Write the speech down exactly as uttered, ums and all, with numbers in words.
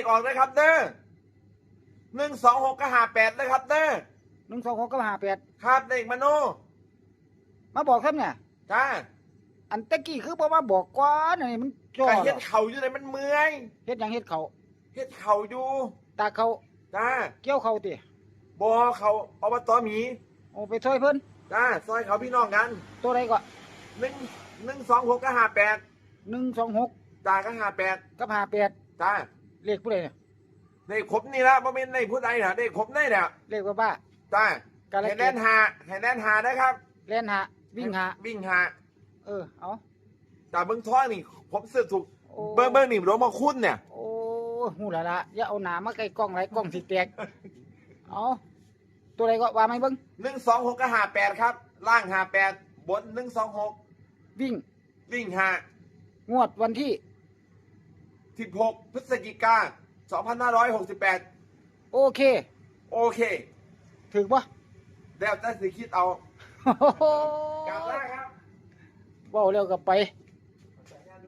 ออกนะครับเด้อ หนึ่งสองหก กับ ห้าแปด นะครับเด้อ หนึ่งสองหก กับ ห้าแปด ครับ เลขมโน มาบอกครับเนี่ย จ้า อันตะกี้คือบ่มาบอกก่อนอันนี้มันจ่อ ก็ เหร เฮ็ด อ เขาอยู่ในมันเมื่อย เฮ็ดหยังเฮ็ดเขา เฮ็ดเขาอยู่ ตากเขา จ้า เกี่ยวเขาติ บอเขาอบต.หมี โอ้ไปช่วยเพิ่น จ้า ซอยเขาพี่น้องกัน ตัวใดก็ หนึ่ง หนึ่งสองหก กับ ห้าแปด หนึ่งสองหก จ้า กับ ห้าแปด กับห้าแปด จ้า เลขผู้ใดเนี่ย เลขผมนี่ละบ่แม่นเลขผู้ใดนะเลขผมนี่แหละ เลขว่าบ้า จ้า กาลเกต ให้แล่นหาให้แล่นหานะครับ แล่นหาวิ่งหา วิ่งหา เออเอา จากเมืองทองนี่ ผมซื้อถูก โอ้ เบิ่งเบิ่งนี่หลวงพ่อคุณเนี่ย โอ้หูละละอย่าเอาหนามาใกล้กล้องหลายกล้องสิแตกเอาตัวใดก็ว่าไม่เบิ่ง หนึ่งสองหก กับ ห้าแปด ครับ ล่าง ห้าแปด บน หนึ่งสองหก วิ่ง วิ่งหา งวดวันที่ สิบหก พฤศจิกา สองพันห้าร้อยหกสิบแปด โอเค โอเค ถือปะ แล้วแต่สิคิดเอา กลับได้ครับ เว้าแล้วก็ไป